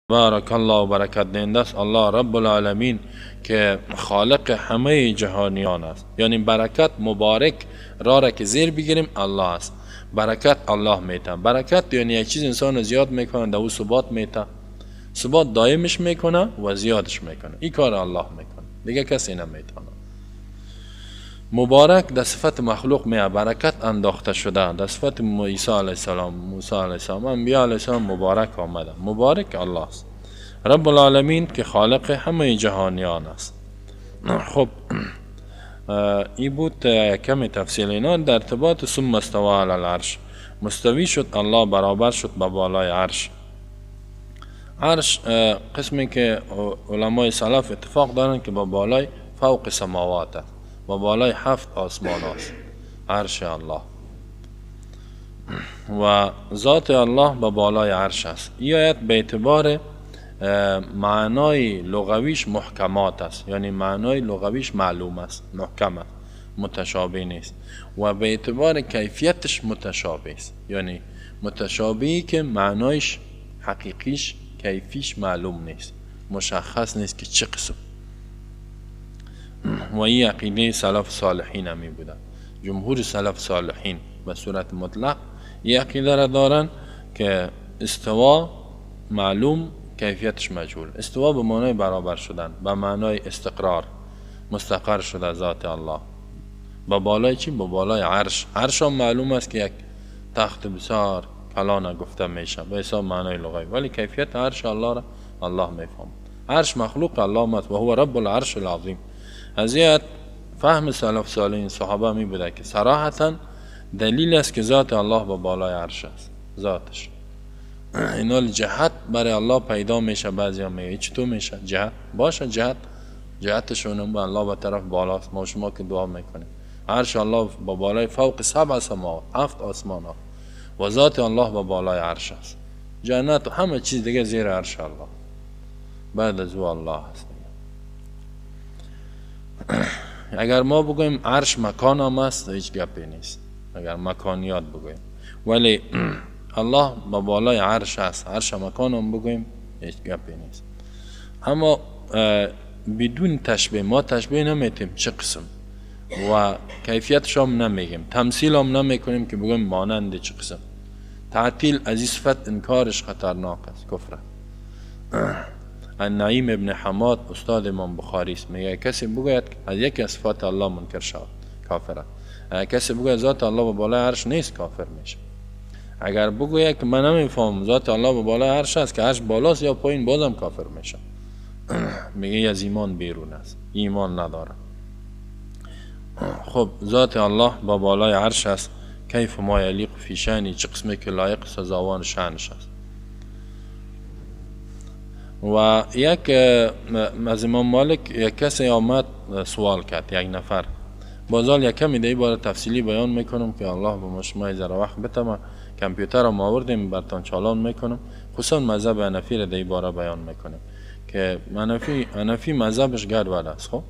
بارک الله و برکت دهنده است الله رب العالمین که خالق همه جهانیان است. یعنی برکت مبارک را که زیر بگیریم الله است. برکت الله میته. برکت یعنی یک چیز انسان زیاد میکنه، در او ثبات میته، ثبات دائمش میکنه و زیادش میکنه. این کار الله میکنه، دیگه کسی نمیتونه. مبارک در صفت مخلوق میه، برکت انداخته شده در صفت عیسی علیه السلام، موسی علیه السلام، انبیا علیه السلام مبارک آمده. مبارک الله است، رب العالمین که خالق همه جهانیان است. خب این بود کمی تفصیل اینا در ارتباط ثم استوی علی العرش. مستوی شد الله، برابر شد به بالای عرش. عرش قسمی که علمای سلف اتفاق دارن که با بالای فوق سماوات است، با بالای 7 آسمان است عرش الله، و ذات الله با بالای عرش است. این آیت به اعتبار معنای لغویش محکمات است، یعنی معنای لغویش معلوم است، محکم است، متشابه نیست، و به اعتبار کیفیتش متشابه است، یعنی متشابهی که معنایش حقیقیش کیفیش معلوم نیست، مشخص نیست که چه قسم. و این عقیده سلف صالحین همی بوده. جمهور سلف صالحین به صورت مطلق این عقیده را دارن که استوا معلوم، کیفیتش مجهول. استوا به معنای برابر شدن، به معنای استقرار، مستقر شده ذات الله. با بالای چی؟ با بالای عرش. عرش هم معلوم است که یک تخت بسیار کلان گفته میشه به حساب معنای لغوی، ولی کیفیت عرش الله را الله میفهمد. عرش مخلوق الله است و هو رب العرش العظیم. از این فهم سلف صالحین صحابه می بوده که صراحتا دلیل است که ذات الله با بالای عرش است، ذاتش. اینا جهت برای الله پیدا میشه. بعضی ها میگه چطور میشه جهت؟ باشه جهت، جهتشون با الله به طرف بالاست. ما شما که دعا میکنیم عرش الله با بالای فوق 7 سماوات، 7 آسمان ها، و ذات الله با بالای عرش است. جنت و همه چیز دیگه زیر عرش الله، بعد از او الله است. اگر ما بگوییم عرش مکان هم است، هیچ گپی نیست اگر مکانیات بگوییم، ولی الله با بالای عرش است، عرش مکان هم بگوییم هیچ گپی نیست. اما بدون تشبیه، ما تشبیه نمیتیم چه قسم و کیفیتش هم نمیگیم، تمثیل هم نمیکنیم که بگوییم مانند چه قسم. تعطیل از این صفت انکارش خطرناک است، کفره. النعیم ابن حماد استاد امام بخاری است، میگه کسی بگوید از یکی از صفات الله منکر شود کافر است. اگر کسی بگوید ذات الله به بالای عرش نیست کافر میشه. اگر بگوید که من نمیفهمم ذات الله به بالای عرش است که عرش بالاست یا پایین، بازم کافر میشه. میگه از ایمان بیرون است، ایمان نداره. خب ذات الله با بالای عرش است، کیف ما یلیق فی شأنی، چه قسمی که لایق سزاوان شأنش است. و یک از امام مالک یک کسی آمد سوال کرد، یک نفر. بازال یک کمی در باره تفصیلی بیان میکنم که الله به ما شما ذره وقت بده. ما کامپیوتر رو آوردیم برتان چالان میکنم، خصوصا مذهب حنفی را در باره بیان میکنم که حنفی مذهبش گډوډ است. خب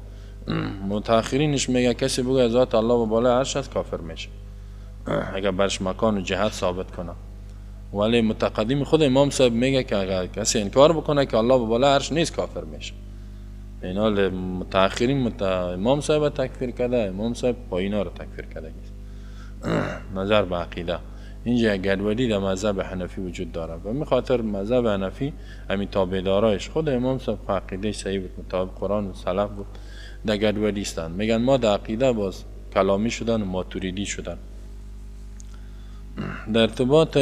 متأخرینش میگه کسی بگه ذات الله به بالای عرش است کافر میشه اگر برش مکان و جهت ثابت کنه، ولی متقدم خود امام صاحب میگه که اگر کسی انکار بکنه که الله به بالای عرش نیست کافر میشه. اینا متأخرین امام صاحب تکفیر کرده، امام صاحب پایینا رو تکفیر کرده. نظر به عقیده اینجا گډوډی در مذهب حنفی وجود داره و می خاطر مذهب حنفی همین تابعدارایش خود امام صاحب عقیده صحیح بود، مطابق قرآن و سلف بود، در گډوډی هستند. میگن ما در عقیده باز کلامی شدن و ماتوریدی شدن. در ارتباط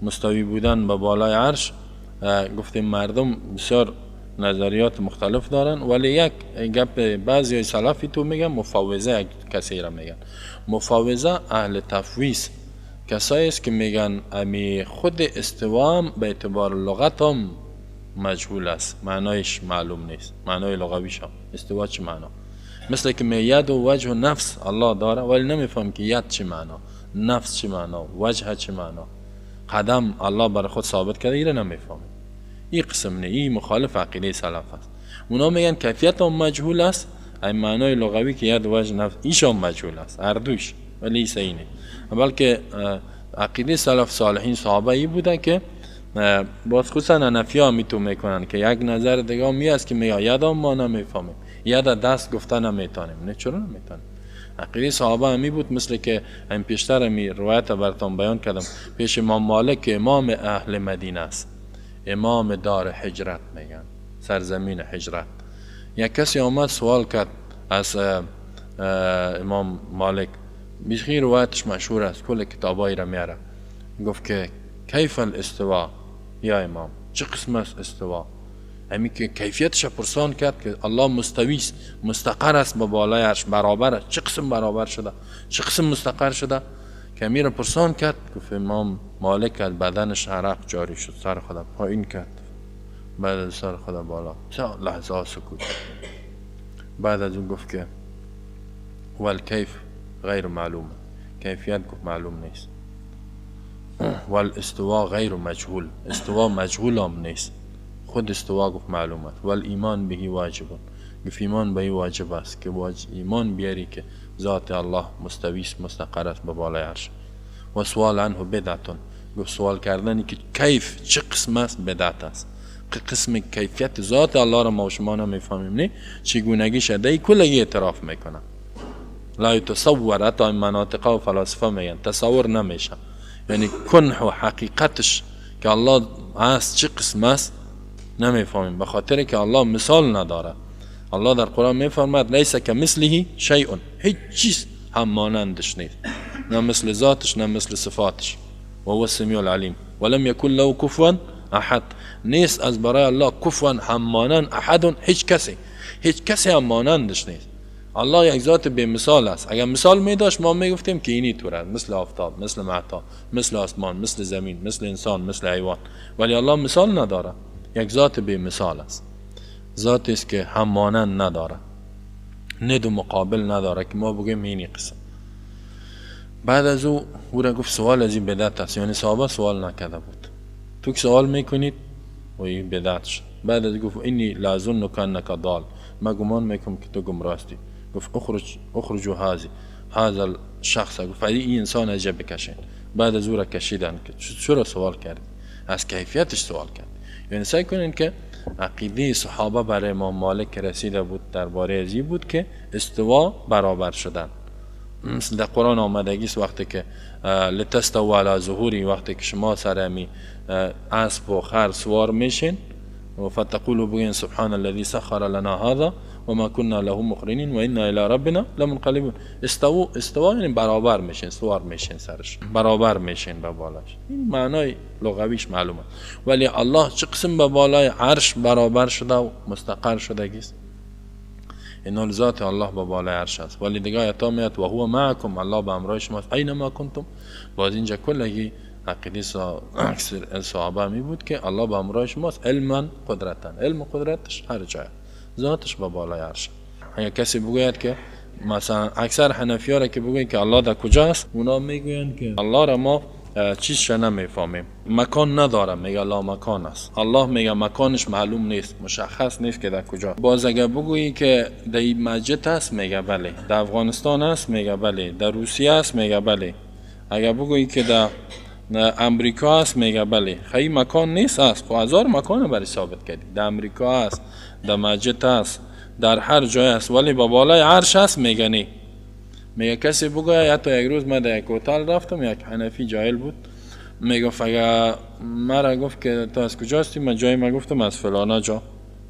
مستوی بودن به بالای عرش گفتیم مردم بسیار نظریات مختلف دارن، ولی یک گپ بعضی سلفی تو میگن مفوضه، یک کسی را میگن مفوضه، اهل تفویض، کسایی است که میگن امی خود استوا به اعتبار لغت هم مجهول است، معنایش معلوم نیست، معنای لغویش هم استوا چه معنا، مثل که می ید و وجه و نفس الله داره ولی نمیفهم که ید چه معنا، نفس چه معنا، وجه چه معنا، قدم الله برای خود ثابت کرده، ایره نمیفهمه. این قسم نه، این مخالف عقیده سلف است. اونا میگن کیفیت هم مجهول است، این معنای لغوی که ید وجه نفس ایش هم مجهول است، هر دوش، ولی صحیح نیست. بلکه عقیده سلف صالحین صحابه ای بوده که باز خصوصا حنفی ها میتون میکنن که یک نظر دیگه می است که میگه یدام ما نمیفهمیم، ید دست گفته نمیتونیم. نه چرا نمیتونیم؟ عقیده صحابه همی بود، مثل که هم پیشتر می روایت براتون بیان کردم، پیش امام مالک که امام اهل مدینه است، امام دار هجرت میگن، سرزمین هجرت. یک کسی آمد سوال کرد از امام مالک، بیخی روایتش مشهور است، کل کتابایی را میاره، گفت که کیف الاستوا یا امام، چه قسم است استوا؟ همی که کیفیتش پرسان کرد که الله مستوی است، مستقر است به بالای عرش، برابر است، چه قسم برابر شده، چه قسم مستقر شده؟ که امیر را پرسان کرد. گفت امام مالک از بدنش عرق جاری شد، سر خدا پایین کرد، بعد از سر خدا بالا، چه لحظه ها سکوت. بعد از اون گفت که والکیف غیر معلومه، کیفیت گفت معلوم نیست، والاستوا غیر مجهول، استوا مجهول هم نیست، خود استوا گفت معلوم است، والایمان به واجب، گفت ایمان به واجب است که ایمان بیاری که ذات الله مستوی است، مستقر است به بالای عرش. و سوال عنه بدعت، گفت سوال کردنی که کیف چه قسم است بدعت است، قسم کیفیت ذات الله را ما و شما نمیفهمیم، نه چگونگی شده، کلگی اعتراف میکنه، لا یتصور، حتی این مناطقه و فلاسفه میگن تصور نمیشه، یعنی کنه و حقیقتش که الله هست چه قسم است نمیفهمیم، به خاطر که الله مثال نداره. الله در قرآن میفرماد لیس کمثله شیء، هیچ چیز هم مانندش نیست، نه مثل ذاتش نه مثل صفاتش. و هو السمیع العلیم ولم یکن له کفوا احد، نیست از برای الله کفوا هم مانند احد، هیچ کسی، هیچ کسی هم مانندش نیست. الله یک ذات بی مثال است. اگر مثال می داشت ما می گفتیم که اینی طور است، مثل آفتاب، مثل مهتاب، مثل آسمان، مثل زمین، مثل انسان، مثل حیوان، ولی الله مثال نداره، یک ذات بی مثال است، ذاتی است که هم مانند نداره، ند و مقابل نداره که ما بگیم اینی قسم. بعد از او را گفت سوال از این بدعت است، یعنی صحابه سوال نکرده بود، تو که سوال میکنید و این بدعت شد. بعد از گفت اینی لا اظنک انک ضال، ما گمان میکنم که تو گمراه هستی. گفت اخرج اخرجوا هذا الشخص، گفت این انسان از جا بکشین. بعد از او را کشیدن که چرا سوال کردی، از کیفیتش سوال کرد. یعنی سعی کنین که عقیده صحابه برای امام مالک رسیده بود درباره ازی بود که استوا برابر شدن، مثل در قرآن آمدگی است وقتی که لتستووا علی ظهوری، وقتی که شما سر همی اسب و خر سوار میشین و فتقولوا بگین سبحان الذی سخر لنا هذا و ما كنا له مقرنین و انا الی ربنا لمنقلبون. استوا، استوا یعنی برابر میشین، سوار میشین سرش، برابر میشین به بالاش، این معنای لغویش معلومه. ولی الله چه قسم به بالای عرش برابر شده و مستقر شده است؟ این ذات الله به بالای عرش است. ولی دیگه آیات میاد و هو معکم، الله به همراه شماست اینما کنتم. باز اینجا کلگی عقیده صحابه می بود که الله به همراه شماست علما قدرتا، علم و قدرتش هر جای، ذاتش به بالای عرش. اگر کسی بگوید که مثلا اکثر حنفی ها را که بگوید که الله در کجاست، اونا میگویند که الله را ما چیزش نمیفهمیم، مکان نداره، میگه لا مکان است. الله میگه مکانش معلوم نیست، مشخص نیست که در کجا. باز اگر بگویی که در این مسجد هست، میگه بله. در افغانستان هست، میگه بله. در روسیه هست، میگه بله. اگر بگویی که در امریکا هست، میگه بله. خیلی مکان نیست است، خب هزار مکان برای ثابت کردی، در امریکا هست، در مسجد هست، در هر جای هست، ولی با بالای عرش هست، میگه نه. میگه کسی بگوید، حتی یک روز من در یک هتل رفتم، یک حنفی جاهل بود، میگفت اگر مرا گفت که تو از کجا هستی، من جایی ما گفتم از فلانا جا.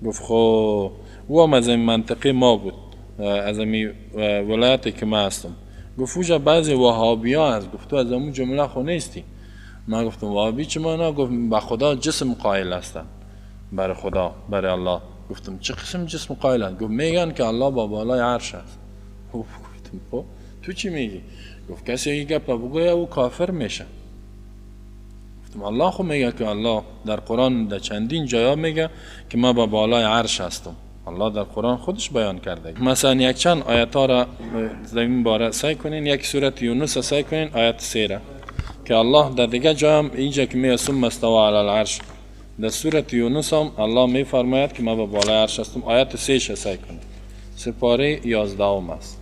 گفت خب او هم از این منطقه ما بود، از این ولایتی که من هستم. گفت اوجا بعضی وهابی ها هست. گفت تو از اون جمله خو نیستی. من گفتم وهابی چه معنا؟ گفت به خدا جسم قائل هستن، برای خدا، برای الله. گفتم چه قسم جسم قائل هست؟ گفت میگن که الله با بالای عرش است. گفتم خب تو چی میگی؟ گفت کسی این گپ بگوید او کافر میشه. گفتم الله خو میگه که الله در قرآن در چندین جایا میگه که ما با بالای عرش هستم. الله در قرآن خودش بیان کرده. مثلا یک چند آیت ها را در این باره سعی کنین، یک سورت یونس سعی کنین آیت 3 را که الله در دیگه جا هم اینجا که میگه ثم استوی علی العرش، در سورت یونس هم الله میفرماید که ما با بالای عرش هستم. آیت 3 سعی کنین، سپاره 11 است.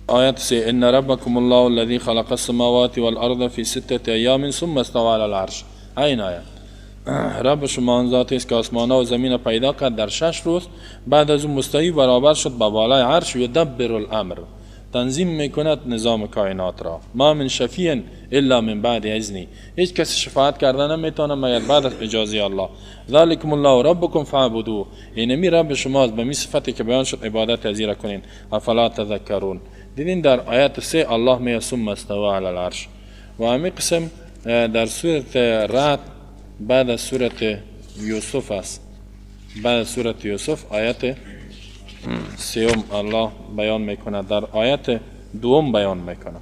آیت 3 ان ربکم الله الذی خلق السماوات والارض فی 6 ایام ثم استوی علی العرش. این آیت رب شما آن ذاتی است که آسمان‌ها و زمین پیدا کرد در 6 روز، بعد از اون مستوی برابر شد به بالای عرش. یدبر الامر، تنظیم میکند نظام کائنات را. ما من شفیع الا من بعد اذنی، هیچ کسی شفاعت کرده نمیتونه مگر بعد از اجازه الله. ذلکم الله ربکم فاعبدوه، اینمی رب شماست، به می صفتی که بیان شد عبادت از را کنین. افلا تذکرون. دیدین در آیت 3 الله میگه ثم استوی علی العرش. و همین قسم در سورت رعد بعد از سورت یوسف است، بعد از سورت یوسف آیت 3 الله بیان میکنه، در آیت 2 بیان میکنه.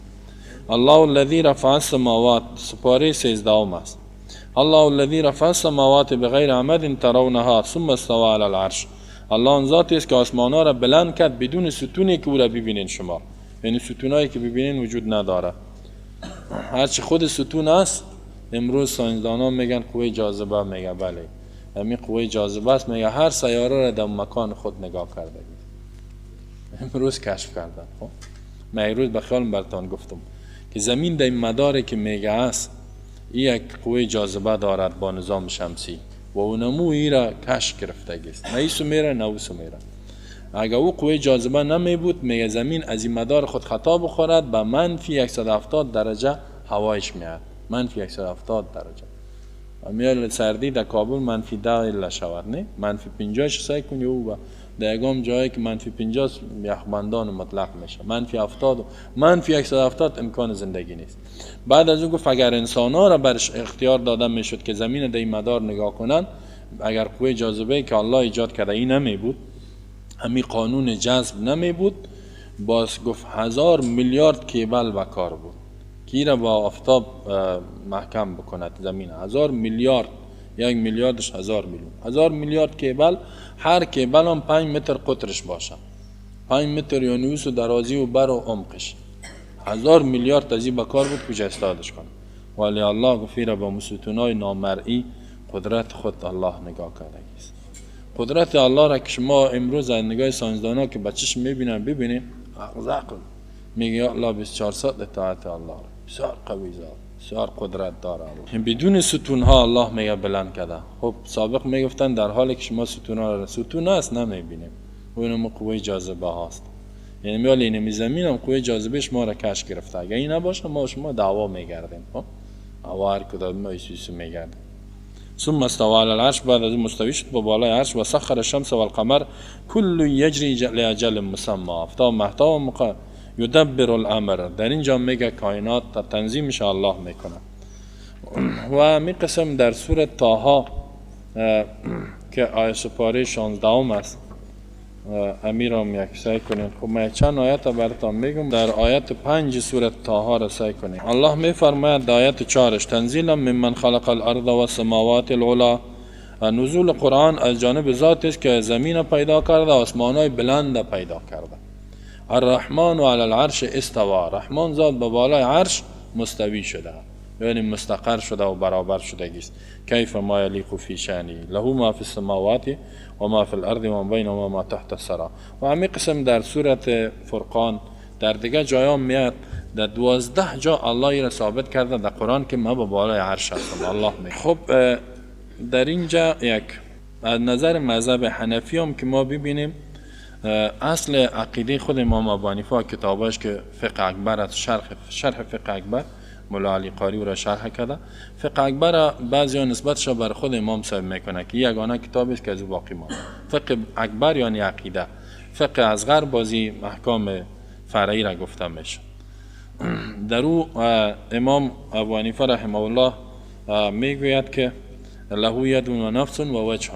الله الذی رفع السماوات، سپاره 13 است. الله الذی رفع السماوات بغیر عمد ترونها ثم استوى علی العرش. الله آن ذاتی است که آسمانها را بلند کرد بدون ستونی که او را ببینین شما، یعنی ستونایی که ببینین وجود نداره. هرچی خود ستون است، امروز ساینسدانان میگن قوه جاذبه، میگه بله همین قوه جاذبه است، میگه هر سیاره را در مکان خود نگاه کرده. امروز کشف کردن. خب من امروز به خیالم براتان گفتم که زمین در این مداری که میگه است، این یک قوه جاذبه دارد با نظام شمسی و اونمو ای را کشف گرفته است، نه ایسو میره نه اوسو میره. اگر او قوه جاذبه نمی بود، میگه زمین از این مدار خود خطا بخورد به منفی 170 درجه هوایش میاد، منفی 170 درجه. میال سردی در کابل منفی 10 الا شود، نه منفی 50 سعی کنی او در یگام جایی که منفی 50 یخبندان مطلق میشه، منفی 70 منفی 170 امکان زندگی نیست. بعد از اون گفت اگر انسان ها را برش اختیار داده میشد که زمین در این مدار نگاه کنن، اگر قوه جاذبه که الله ایجاد کرده این نمی بود، همین قانون جذب نمی بود، باز گفت 1000 میلیارد کیبل به کار بود که را با آفتاب محکم بکند زمین. 1000 میلیارد، 1 میلیاردش 1000 میلیون، 1000 میلیارد کیبل، هر کیبل هم 5 متر قطرش باشه، 5 متر یا نوس و درازی و بر و عمقش. 1000 میلیارد از این به کار بود کجا استادش کنه. ولی الله گفت را با ستونای نامرئی قدرت خود الله نگاه کرده است. قدرت الله را که شما امروز از نگاه ساینسدانا که به چشم میبینن ببینیم، عقل میگه الله 24 ساعت اطاعت الله را، بسیار قوی ذات، بسیار قدرت داره الله. بدون ستون ها الله میگه بلند کرده. خب سابق میگفتن در حالی که شما ستون ها را، ستون هست نمیبینیم، اونم قوه جاذبه هاست، یعنی میال اینمی زمین هم قوه جاذبه شما را کش گرفته. اگه این نباشه ما شما دعوا میگردیم، خب هوا هر کدام ما ایسو میگردیم. ثم استوى على العرش، بعد از مستوی شد با بالای عرش. و سخر الشمس والقمر كل يجري لاجل مسمى، آفتاب مهتاب مقا یدبر الامر. در اینجا میگه کائنات تا تنظیمش الله میکنه. و می قسم در سوره طه که آیه سپاره 16 است، امیرم یک سعی کنین. خب من چند آیت براتون میگم. در آیت 5 سوره طه را سعی کنین. الله میفرماید در آیت 4 تنزیلا ممن خلق الارض والسماوات العلا، نزول قرآن از جانب ذات است که زمین پیدا کرده، آسمانهای بلند پیدا کرده. الرحمن علی العرش استوا، رحمان ذات به بالای عرش مستوی شده، یعنی مستقر شده و برابر شده است. کیف ما یلیق فی شانه له ما فی السماوات و ما فی الارض و ما بینهما ما تحت الثری. و همین قسم در سورت فرقان در دیگه جایا میاد، در 12 جا الله را ثابت کرده در قرآن که ما به بالای عرش هستم. الله می خب در اینجا یک از نظر مذهب حنفی هم که ما ببینیم اصل عقیده خود امام ابو حنیفه کتابش که فقه اکبر است، شرح فقه اکبر مولا علی قاری را شرح کرده. فقه اکبر بعضی ها نسبتش بر خود امام صاحب میکنه که یگانه کتابی است که از او باقی مانده. فقه اکبر یعنی عقیده، فقه اصغر بازی احکام فرعی را گفته میشه. در او امام ابو حنیفه رحمه الله میگوید که له ید و نفس و وجه،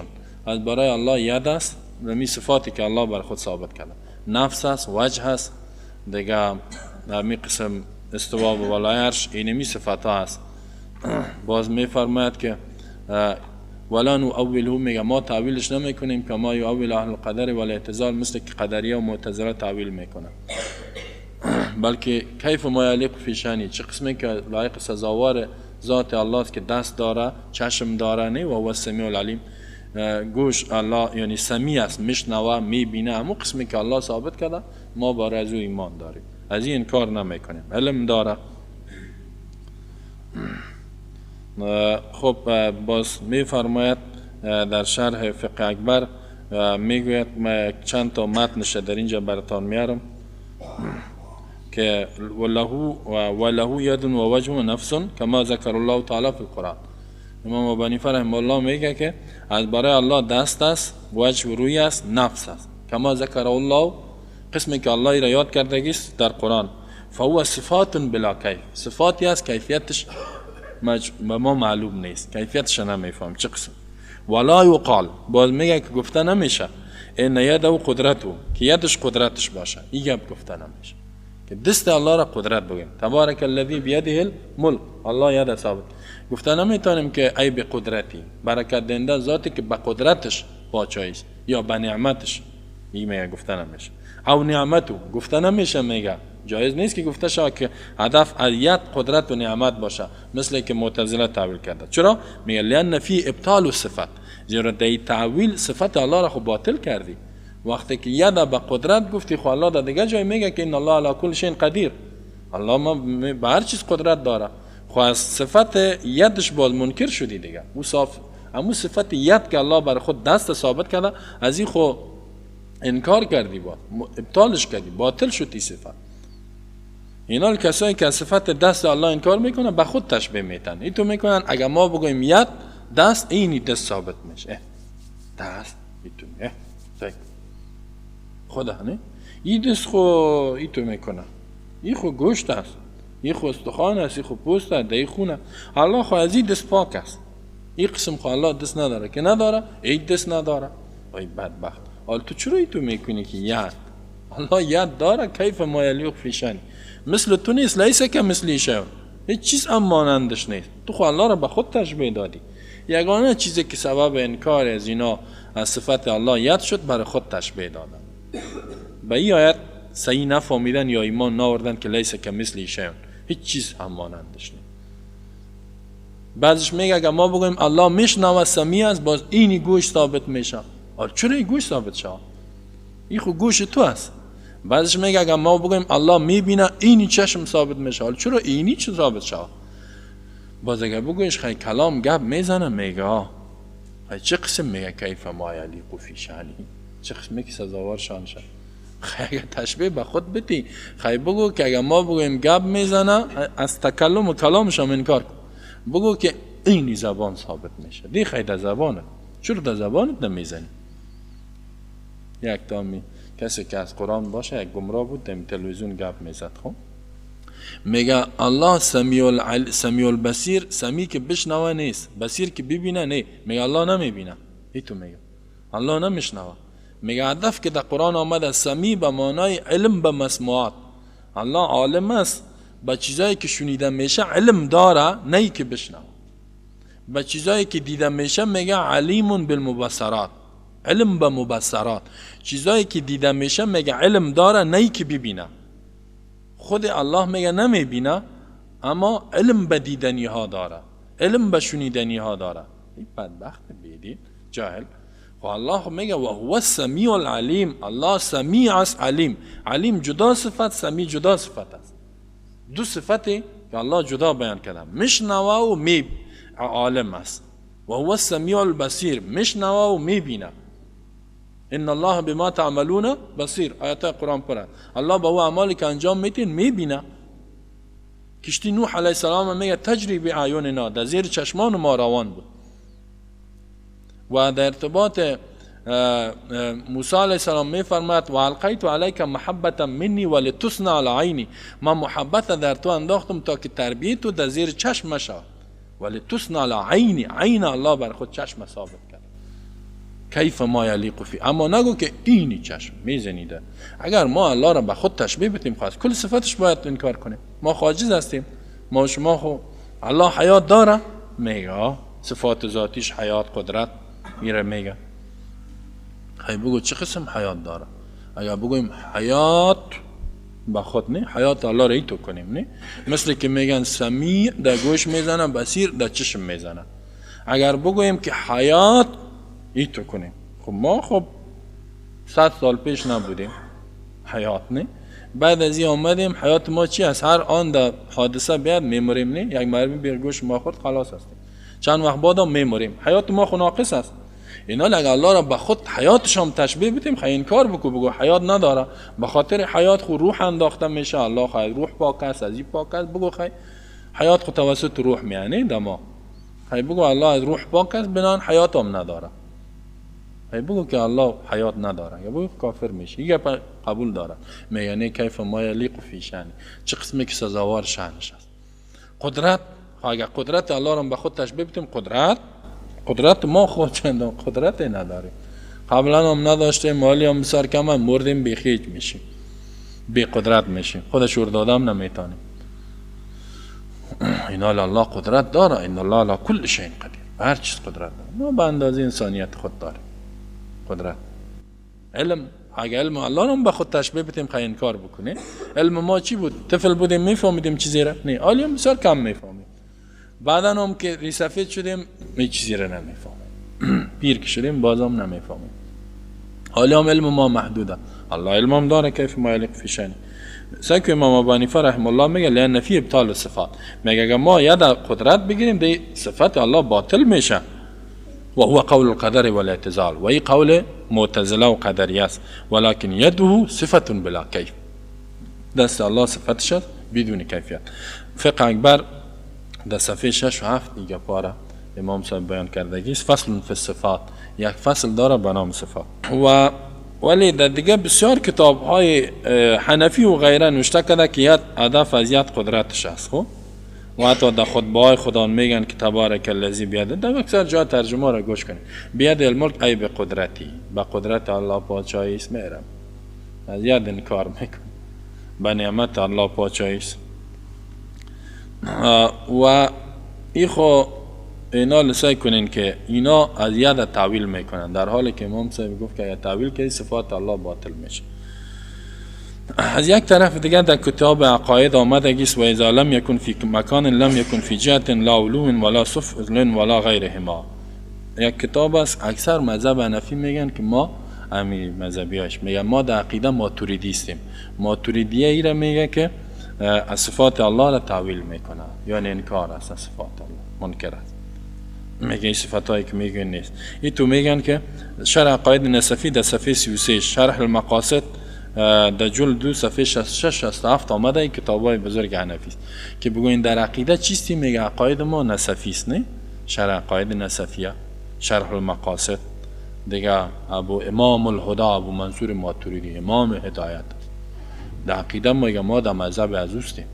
از برای الله ید است، می صفاتی که الله بر خود ثابت کرده، نفس است، وجه است، دیگه می قسم استوا به بالای عرش، اینمی صفات ها است. باز میفرماید که ولا نؤوله، میگه ما تاویلش نمیکنیم که ما یؤول اهل القدر و الاعتزال، مثل که قدریه و معتزله تاویل میکنن، بلکه کیف ما یلیق فی شانی، چه قسمی که لایق سزاوار ذات الله است که دست داره، چشم داره، نه و هو السمیع العلیم، گوش الله یعنی سمیع است، میشنوه، میبینه، همون قسمی که الله ثابت کرده ما برای از او ایمان داریم، از این انکار نمیکنیم، علم داره. خب باز میفرماید در شرح فقه اکبر، میگوید چند تا متنش در اینجا براتان میارم که وله ید و وجه و نفس کما ذکر الله تعالی فی القرآن. امام ابو حنیفه رحمه الله میگه که از برای الله دست است، وجه و روی است، نفس است، کما ذکر الله، قسمی که الله را یاد کردگیست در قرآن. فهو صفات بلا کیف، صفاتی است کیفیتش به ما معلوم نیست، کیفیتش نمیفهم چه قسم. ولا یقال، باز میگه که گفته نمیشه ان یده و قدرتو، که یدش قدرتش باشه، این گپ گفته نمیشه که دست الله را قدرت بگیم. تبارک الذی بیده الملک، الله ید ثابت. گفته نمیتونیم که ای به قدرتی، برکت دهنده ذاتی که به قدرتش پاچایی است یا به نعمتش، این میگه گفته نمیشه. او نعمتو گفته نمیشه، میگه جایز نیست که گفته شود که هدف از ید قدرت و نعمت باشه، مثل که معتزله تعویل کرده. چرا؟ میگه لان فی ابطال الصفت، زیرا در تعویل صفت الله را خو باطل کردی. وقتی که ید به قدرت گفتی، خو الله در دیگه جای میگه که ان الله علی کل شیء قدیر، الله ما به هر چیز قدرت داره. خو از صفت یدش باز منکر شدی دیگه. او صاف امو صفت ید که الله بر خود دست ثابت کرده، از این خو انکار کردی، باز ابطالش کردی، باطل شد این صفت. اینا کسایی که از صفت دست الله انکار میکنن به خود تشبیه میتن، این تو میکنن اگر ما بگوییم ید دست، اینی دست ثابت میشه، دست ایتو خدا نه، این دست خو ایتو میکنه، این خو گوشت است، این خو استخوان است، این خو پوست است، این خونه. الله خو از این دست پاک است، این قسم خو الله دست نداره که نداره، این دست نداره. ای بدبخت، حالا تو چرا ایتو میکنی که ید؟ الله ید داره، کیف ما یلیق فی شأنه، مثل تو نیست، لیس کمثله شیء، هیچ چیز هم مانندش نیست. تو خو الله را به خود تشبیه دادی. یگانه چیزی که سبب انکار از اینا از صفت الله ید شد، برای خود تشبیه دادن. به این آیت صحیح نفهمیدن یا ایمان نآوردن که لیس کمثله شیء، هیچ چیز هم مانندش نیست. بعضیش میگه اگه ما بگوییم الله میشنوه سمیع است، باز اینی گوش ثابت میشه. آره چرا این گوش ثابت شه؟ این خو گوش تو است. بعضیش میگه اگه ما بگوییم الله میبینه، اینی چشم ثابت میشه. حالا چرا اینی چه ثابت شه؟ باز اگه بگویش خیلی کلام گپ میزنه، میگه خیلی چه قسم، میگه کیف ما یلیق فی شأنه، چه قسمی که سزاوار شان شه. خیلی اگه تشبیه به خود بدی، خیلی بگو که اگه ما بگوییم گپ میزنه، از تکلم و کلامش هم انکار کن، بگو که اینی زبان ثابت میشه. دی خیلی در زبانه، چرا در زبانت نمیزنی؟ یک تامی کسی که از قرآن باشه، یک گمراه بود در تلویزیون گپ میزد. خب میگه الله سمیع البصیر، سمیع که بشنوه نیست، بصیر که ببینه نه. میگه الله نمیبینه، ایتو میگه الله نمیشنوه. میگه هدف که در قرآن آمده سمیع به معنای علم به مسموعات، الله عالم است به چیزایی که شنیده میشه علم داره، نه که بشنوه. به چیزایی که دیده میشه میگه علیم بالمبصرات، علم به مبصرات، چیزایی که دیده میشه میگه علم داره، نه که ببینه. خود الله میگه نمیبینه، اما علم به دیدنی ها داره، علم به شنیدنی ها داره. این بدبخت بیدین جاهل. و الله میگه و هو السمیع العلیم، الله سمیع است علیم. علیم جدا صفت، سمیع جدا صفت است. دو صفتی که الله جدا بیان کرده، میشنوه و می عالم است. و هو السمیع البصیر، میشنوه و میبینه. ان الله بما تعملون بصیر، آیات قرآن پر. الله با او اعمالی که انجام میتین میبینه. کشتی نوح علیه السلام میگه تجری باعیننا، در زیر چشمان ما روان بود. و در ارتباط موسی علیه السلام میفرماد و القیت علیک محبت منی ولتصنع علی عینی، ما محبت در تو انداختم تا که تربیت تو در زیر چشم شود. ولتصنع علی عینی، عین الله بر خود چشم ثابت کرد. کیف ما یلیق فی، اما نگو که اینی چشم میزنیده. اگر ما الله را به خود تشبیه بدیم، خواست کل صفتش باید انکار کنیم. ما عاجز هستیم، ما شما خو الله حیات داره، میگه صفات ذاتیش حیات قدرت میره میگه. خیلی بگو چه قسم حیات داره؟ اگر بگویم حیات به خود نه، حیات الله را ایتو کنیم نه، مثل که میگن سمیع در گوش میزنه، بصیر در چشم میزنه. اگر بگوییم که حیات ایتو کنیم، خب ما خب 100 سال پیش نبودیم حیات نه، بعد از این آمدیم حیات ما چی است؟ هر آن در حادثه بیاد میمریم نه، یک مرمی بیر گوش ما خورد خلاص هستیم. چند وقت بعد هم میمریم. حیات ما خو ناقص است. اینا اگه الله را به خود حیاتش هم تشبیه بدیم، خیلی انکار بکو، بگو حیات نداره، به خاطر حیات خو روح انداخته میشه، الله خی روح پاک است، از این پاک است، بگو خی حیات خو توسط روح میانه دما، خی بگو الله از روح پاک است، بنان حیات هم نداره. خی بگو که الله حیات نداره، یا بگو کافر میشه. این گپ قبول داره. میگه کیف ما یلیق فی شأنه، چه قسمی که سزاوار شأنش است. قدرت، اگه قدرت الله را به خود تشبیه بدیم، قدرت ما خود چندان قدرت نداریم، قبلا هم نداشتیم، مالی هم بسیار کم، مردیم بیخیج میشیم، بی قدرت میشیم، خودش ور دادم نمیتونیم. اینا الله قدرت داره، ان الله علی کل شیء قدیر، هر چیز قدرت داره. ما به اندازه انسانیت خود داریم قدرت. علم، اگه علم الله رو به خود تشبیه بدیم خیلی انکار بکنه. علم ما چی بود؟ طفل بودیم میفهمیدیم چیزی را؟ نه، حالی هم بسیار کم میفهمیم. بعدا هم که ریسفید شدیم می چیزی را نمیفهمیم، پیر که شدیم بازم نمیفهمیم. حالی هم علم ما محدوده، الله علم هم داره کیف ما یلیق فی شأنه. سکو امام ابو حنیفه رحمه الله میگه لأن فی ابطال الصفات، میگه اگه ما ید قدرت بگیریم دی صفت الله باطل میشه. و هو قول القدر والاعتزال، و این قول معتزله و قدریه است. ولكن یده صفت بلا کیف، دست الله صفتش است بدون کیفیت. فقه اکبر در صفحه 6 و 7 دیگه پاره امام صاحب بیان کردگی است. فصل فی الصفات، یک فصل داره به نام صفات. و ولی در دیگه بسیار کتاب های حنفی و غیره نوشته کرده که یک هدف از یک قدرتش است. خب و حتی در خطبه های خدا میگن که تبارک الذی بیده، در اکثر جا ترجمه را گوش کنید، بید الملک ای به قدرتی، به قدرت الله پادشاهی است. میرم از ید انکار میکن، به نعمت الله پادشاهی است. و ای خو اینا لسای کنین که اینا از ید تعویل میکنن، در حالی که امام صاحب گفت که اگر تعویل کنی صفات الله باطل میشه. از یک طرف دیگه در کتاب عقاید آمده است و اذا لم یکن فی مکان لم یکن فی جهت لا علو ولا سفل ولا غیرهما. یک کتاب است، اکثر مذهب حنفی میگن که ما امی مذهبیاش میگن ما در عقیده ماتوریدی هستیم. ماتوریدیه ای را میگه که از صفات الله را تعویل میکنه، یعنی انکار است از صفات الله، منکر است، میگه این صفات هایی که میگن نیست. این تو میگن که شرح عقاید نسفی در صفحه 33، شرح المقاصد در جلد 2 صفحه 66 67 آمده. این کتاب های بزرگ حنفی است که بگوین در عقیده چیستی؟ میگه عقاید ما نسفی است، نه شرح عقاید نسفیه، شرح المقاصد دیگه ابو امام الهدى ابو منصور ماتوریدی امام هدایت. در عقیده میگه ما در مذهب از اوستیم.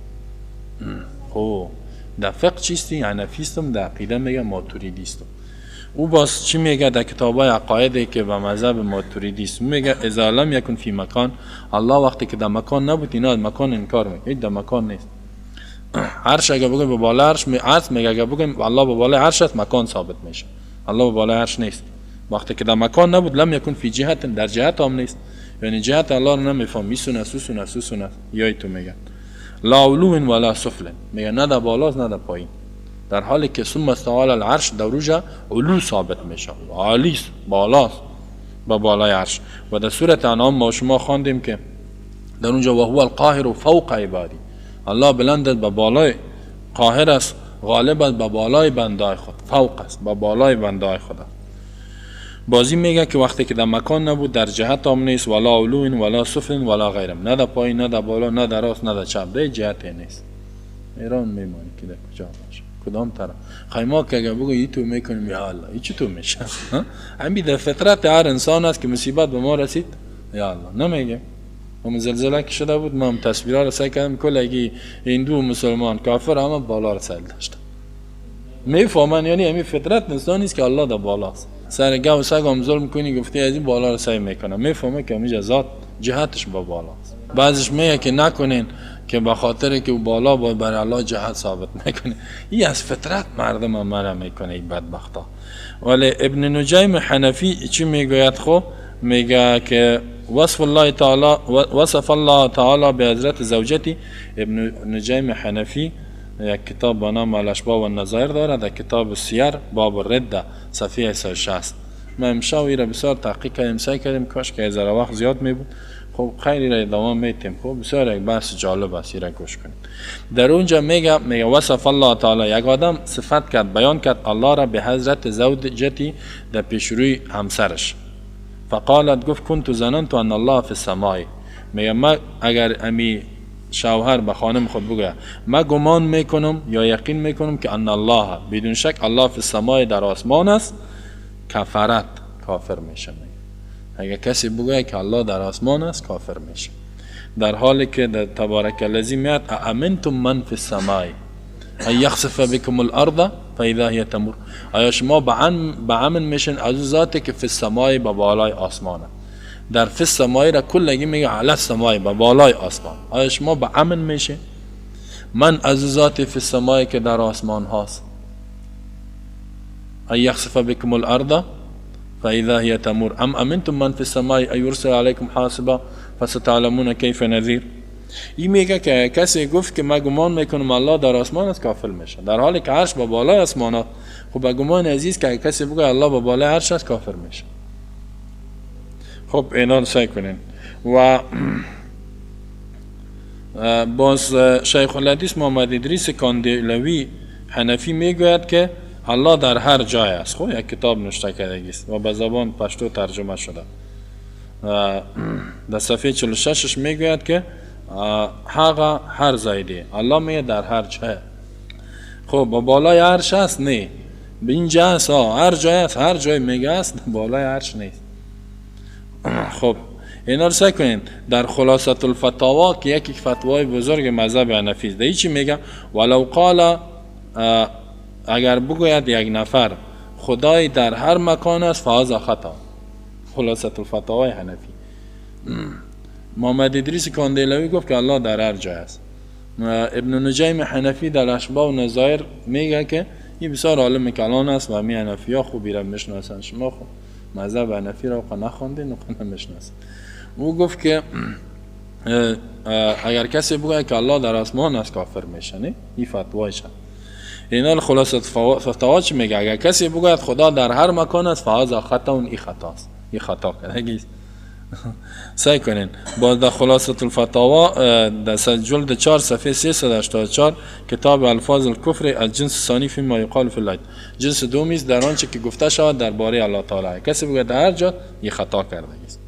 خب در فقه چیستی؟ حنفی استم. در عقیده میگه ماتوریدی استم. او باز چی میگه در کتابای عقایدی که به مذهب ماتوریدی است؟ میگه اذا لم یکن فی مکان، الله وقتی که در مکان نبود، اینا از مکان انکار میکنه، در مکان نیست. عرش اگه بگیم به بالا عرش عرش، میگه اگه بگیم الله به بالا عرش است، مکان ثابت میشه، الله به بالا عرش نیست. وقتی که در مکان نبود، لم یکن فی جهت، در جهت هم نیست، یعنی جهت الله رو نمیفهم، میسونه سوسونه سوسونه یا تو میگن لا علو ولا سفل، میگه نه در بالاست نه در پایین، در حالی که ثم استوی علی العرش در روجا علو ثابت میشه، عالی است، بالاست، با بالای عرش. و در سورة انعام ما شما خواندیم که در اونجا و هو القاهر فوق عبادی، الله بلند است به بالای، قاهر است، غالب است به بالای بندای خود، فوق است، به بالای بندای خود است. بازی میگه که وقتی که در مکان نبود، در جهت هم نیست، ولا علو ولا سفل ولا غیرم، نه در پایین نه در بالا نه در راست نه در چپ، در جهت نیست. ایران میمانی که در کجا باشه، کدام طرف؟ خیلی که اگه بگو ای تو میکنیم یا الله، ای چطور میشه؟ همین در فطرت هر انسان است که مصیبت به ما رسید یا الله نمیگه. هم زلزله که شده بود، ما هم تصویرها رو سعی کردم کل اگه هندو مسلمان کافر همه بالا رو سعی داشتن، میفهمن، یعنی همین فطرت انسان نیست که الله در بالاست. سر گاو سگ هم ظلم کنی گفتی از این بالا رو سعی میکنه، میفهمه که همیشه ذات جهتش با بالاست. بعضیش میگه که نکنین که به خاطر که بالا باید برای الله جهت ثابت نکنه. این از فطرت مردم هم مرا میکنه این بدبختا. ولی ابن نجیم حنفی چی میگوید؟ خو میگه که وصف الله تعالی، وصف الله تعالی به حضرت زوجتی. ابن نجیم حنفی یک کتاب به نام الاشباه و النظایر داره، در کتاب سیر باب الرده صفحه 160. ما امشب را بسیار تحقیق کردیم، سعی کردیم کاش که ذره وقت زیاد می بود. خو خب خیلی را ادامه میتیم. خب بسیار یک بحث جالب است، را گوش کنید. در اونجا میگه وصف الله تعالی، یک آدم صفت کرد، بیان کرد الله را به حضرت زوجتی در پیشروی همسرش. فقالت، گفت كنت ظننت ان الله فی السماء. میگه ما اگر امی شوهر به خانم خود بگه ما گمان میکنم یا یقین میکنم که ان الله، بدون شک الله فی السماء در آسمان است، کفرت، کافر میشه. اگر کسی بگه که الله در آسمان است کافر میشه، در حالی که در تبارک الذی میاد امنتم من فی السماء ان یخسف بكم الارض فاذا هي تمور. آیا شما به امن میشن از ذاتی که فی السماء به بالای آسمانه؟ در فی السماء را کلگی میگه علی السماء، به بالای آسمان. آیا شما به امن میشه من از ذات فی السماء که در آسمان هاست؟ ان یخسف بكم الارض فإذا هي تمور ام امنتم من في السماء ان يرسل عليكم حاصبا فستعلمون كيف نذير. این میگه که کسی گفت که من گمان میکنم الله در آسمان است کافر میشه، در حالی که عرش با بالای آسمان است. خب به گمان عزیز که کسی بگه الله با بالای عرش است کافر میشه. خب اینا رو سعی کنین. و باز شیخ الحدیث محمد ادریس کاندیلوی حنفی میگوید که الله در هر جای است. خب یک کتاب نوشته کرده است و به زبان پشتو ترجمه شده. در صفحه 46 میگوید که هغه هر ځای دی، الله میگه در هر جای. خب با بالای عرش است؟ نه، به اینجا است، هر جای است، هر جای میگه است، بالای عرش نیست. خب اینا رو سعی کنین. در خلاصة الفتاوا که یکی فتوای بزرگ مذهب حنفی است، در چی میگه؟ ولو قال، اگر بگوید یک نفر خدای در هر مکان است فهذا خطا. خلاصة الفتاوای حنفی. محمد ادریس کاندیلوی گفت که الله در هر جای است. ابن نجیم حنفی در اشباه و نظایر میگه که این بسیار عالم کلان است و می حنفی ها خوبی را میشناسن، شما خوب مذهب حنفی را نخواندین و نمیشناسن. او گفت که اگر کسی بگوید که الله در آسمان است کافر میشه، نه؟ این فتوایش. اینا خلاصه فتوا چی میگه؟ اگر کسی بگوید خدا در هر مکان است فهذا خطا، این خطاست، این خطا کرده. سعی کنین. باز در خلاصة الفتاوا در جلد 4 صفحه 384 کتاب الفاظ الکفر از جنس ثانی فی ما یقال فی الله، جنس دومی است در آنچه که گفته شود درباره الله تعالی. کسی بگوید در هر جا، این خطا کرده است.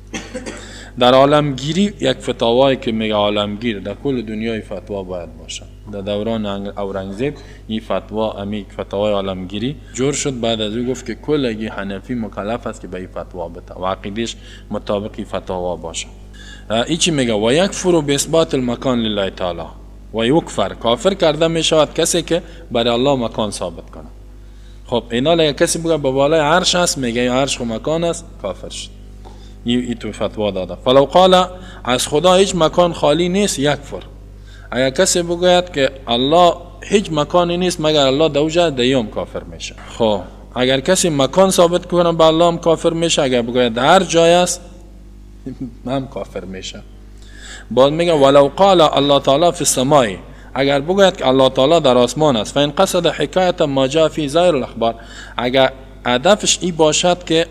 در عالمگیری یک فتاوایی که میگه عالمگیر در کل دنیای فتوا باید باشه. در دوران اورنگزیب این فتوا، امی فتوای عالمگیری جور شد. بعد از او گفت که کلگی حنفی مکلف است که به این فتوا بده و عقیدش مطابق فتاوا باشه. ای چی میگه؟ و یکفر باثبات المکان لله تعالی و یکفر، کافر کرده میشود کسی که برای الله مکان ثابت کنه. خب اینا لگه کسی بگه به بالای عرش است، میگه عرش خو مکان است، کافر شد. ای تو فتوا داده. فلو قال از خدا هیچ مکان خالی نیست یکفر. اگر کسی بگوید که الله هیچ مکانی نیست مگر الله دوجه دیوم کافر میشه. خب اگر کسی مکان ثابت کنه به الله هم کافر میشه، اگر بگوید هر جای است هم کافر میشه. بعد میگه ولو قال الله تعالی فی السماء، اگر بگوید که الله تعالی در آسمان است، فان قصد حکایت ما جاء فی ظاهر الاخبار، اگر هدفش ای باشد که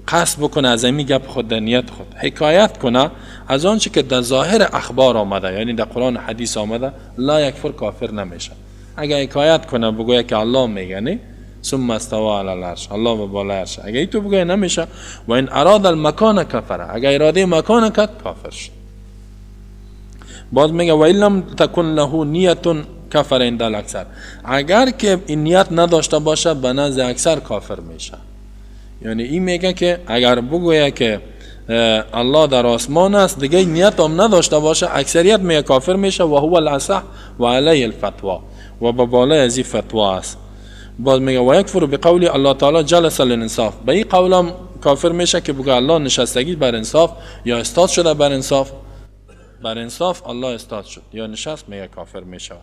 قصد بکنه از این گپ خود در نیت خود حکایت کنه از آنچه که در ظاهر اخبار آمده، یعنی در قرآن و حدیث آمده، لا یکفر، کافر نمیشه. اگر حکایت کنه بگوید که الله میگه نه ثم استوی علی العرش، الله به بالای عرش، اگر ای تو بگوید نمیشه. و این اراد المکان کفره، اگر اراده مکان کرد کافر شد. باز میگه و این لم تکن له نیت کفر عند الاکثر، اگر که این نیت نداشته باشه به نزد اکثر کافر میشه. یعنی این میگه که اگر بگویه که الله در آسمان است دیگه نیت هم نداشته باشه، اکثریت میگه کافر میشه. و هو الاصح و علیه الفتوا، و به بالای از این فتوا است. باز میگه و یکفر بقول الله تعالی جلس للانصاف، به این قولم کافر میشه که بگه الله نشستگی بر انصاف یا استاد شده بر انصاف، بر انصاف الله استاد شد یا نشست، میگه کافر میشه.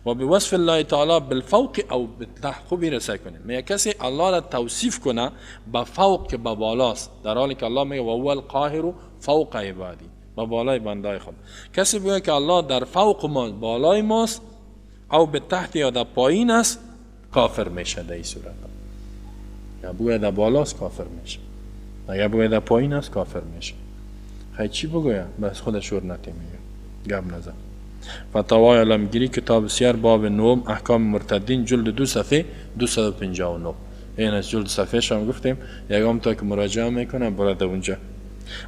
و به وصف الله تعالی بالفوق او بالتحت، خوب رسای کنیم، میگه کسی الله را توصیف کنه به فوق که به بالاست، در حالی که الله میگه و هو القاهر فوق عبادی، به بالای بندای خود. کسی بگه که الله در فوق ما، بالای ماست، او به تحت یا در پایین است، کافر میشه در این صورت. یا بگه در بالاست کافر میشه، اگر بگه در پایین است کافر میشه. خی چی بگویم؟ بس خودش شور نتی میگه گپ نزن. فتاوای عالمگیری کتاب سیر باب نهم احکام مرتدین جلد 2 صفحه 259. این از جلد صفحه هم گفتیم یکم تا که مراجعه میکنه برده اونجا.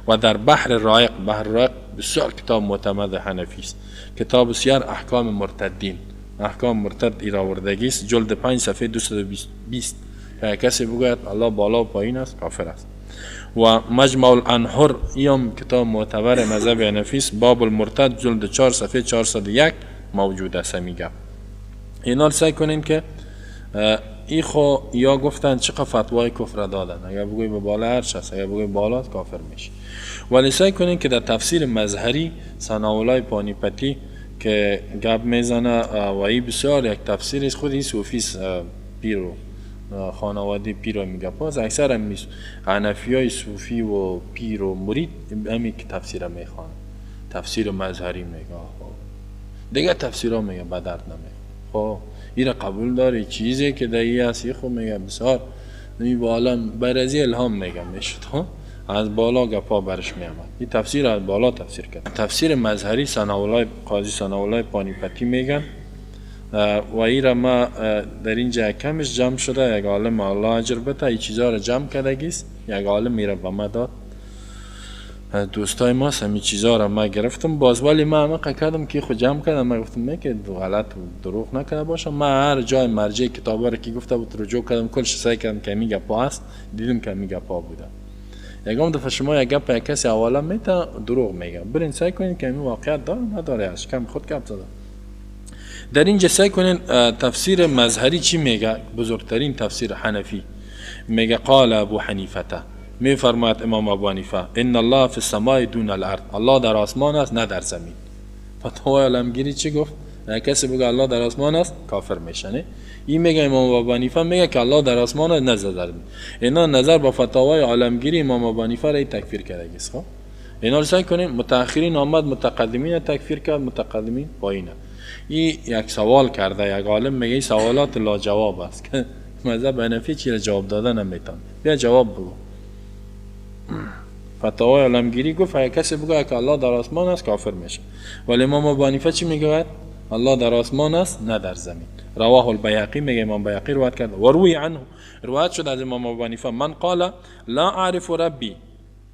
و در بحر رایق، بحر رایق بسیار کتاب معتمد حنفی است. کتاب سیر احکام مرتدین، احکام مرتد ایراوردگی است، جلد 5 صفحه 220 که کسی بگوید الله بالا و پایین است کافر است. و مجمع الانهر ایم کتاب معتبر مذهب حنفی است، باب المرتد جلد 4 صفحه 401 موجود است. میگه اینا سعی کنین که ای خو یا گفتن چقدر فتوای کفر دادن، اگر بگوی به بالا عرش است، اگر بگوی بالا کافر میشه. ولی سعی کنین که در تفسیر مظهری ثناءالله پانیپتی که گپ میزنه و ای بسیار یک تفسیر است، خود این صوفی پیرو خانواده پیر میگه، پاس اکثر هم حنفی های صوفی و پیر و مرید همی که تفسیر میخوانه، تفسیر مظهری میگه، دیگه تفسیر ها میگه به درد نمیخوره. خب این قبول داره چیزی که در ای هست، خب میگه بسیار این بالا برازی الهام میگه میشد، خب از بالا گپا برش میامد، این تفسیر از بالا تفسیر کرد. تفسیر مظهری ثناءالله قاضی ثناءالله پانیپتی میگن و ای را ما در اینجا کمش جمع شده، یک عالم الله اجر بده این چیزا را جمع کردگیست، یک عالم میره به ما داد، دوستای ما همین چیزا را ما گرفتم باز، ولی ما همه کردم که خود جمع کردم، ما گفتم من که غلط و دروغ نکرده باشم، ما هر جای مرجع کتابا را که گفته بود رجوع کردم، کلش سعی کردم که می گپا است، دیدم که می گپا بوده. یکم دفعه شما یک گپ یک کسی حواله میته دروغ میگه، برین سعی کنین که این واقعیت داره نداره، از کم خود گپ زده. در اینجا سعی کنین تفسیر مظهری چی میگه، بزرگترین تفسیر حنفی میگه قال ابو حنیفه، میفرماید امام ابو حنیفه ان الله فی السماء دون الارض، الله در آسمان است نه در زمین. فتوای عالمگیری چی گفت؟ کسی بگه الله در آسمان است کافر میشه. این میگه امام ابو حنیفه میگه که الله در آسمان است نه در زمین. اینا نظر با فتاوای عالمگیری امام ابو حنیفه را تکفیر کرده است. خب اینا رو سعی کنین متأخرین آمد متقدمین تکفیر کرد، متقدمین پایینه. این یک سوال کرده یک عالم میگه این سوالات لا جواب است که مذهب حنفی چی را جواب داده نمیتونه، بیا جواب بگو. فتاوای عالمگیری گفت اگه کسی بگه که الله در آسمان است کافر میشه، ولی امام ابو حنیفه چی میگه؟ الله در آسمان است نه در زمین. رواه البیهقی، میگه امام بیهقی روایت کرده و روی عنه، روایت شد از امام ابو حنیفه من قال لا اعرف ربی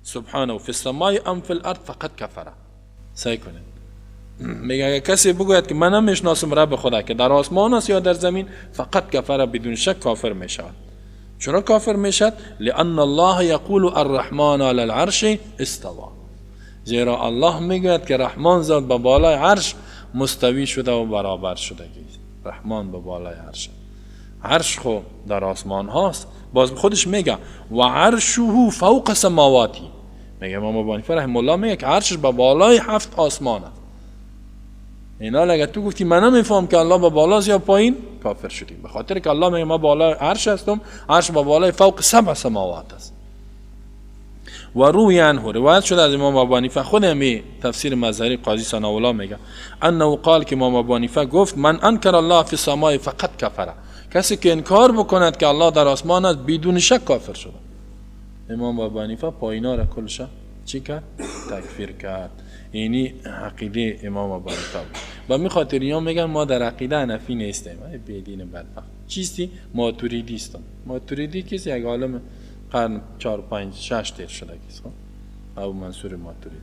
سبحانه فی السماء ام فی الارض فقد کفر. سعی کنید میگه اگه کسی بگوید که من نمیشناسم رب خدا که در آسمان است یا در زمین، فقط کفر، بدون شک کافر میشود. چرا کافر میشد؟ لأن الله یقول الرحمن علی العرش استوى، زیرا الله میگوید که رحمان ذات به بالای عرش مستوی شده و برابر شده. رحمان به بالای عرش، عرش خو در آسمان هاست. باز خودش میگه و عرشه فوق سماواتی، میگه امام ابو حنیفه رحمه الله میگه که عرشش به بالای 7 آسمان است. اینا اگه تو گفتی من نمیفهم که الله به بالاست یا پایین، کافر شدیم، به خاطر که الله میگه ما بالای عرش هستم، عرش به بالای فوق 7 سماوات است. و روی عنه، روایت شده از امام ابو حنیفه، خود همی تفسیر مظهری قاضی ثناءالله میگه انه قال که امام ابو حنیفه گفت من انکر الله فی السماء فقد کفر، کسی که انکار بکند که الله در آسمان است بدون شک کافر شده. امام ابو حنیفه پایینا را کلش چی کرد؟ تکفیر کرد. اینی عقیده امام ابو حنیفه بود. با می خاطر اینا میگن ما در عقیده حنفی نیستیم. ای بی دین بدبخت. چیستی؟ ماتوریدی هستم. ماتوریدی کسی یک عالم قرن 4 5 6 تیر شده کیست، خب ابو منصور ماتوریدی.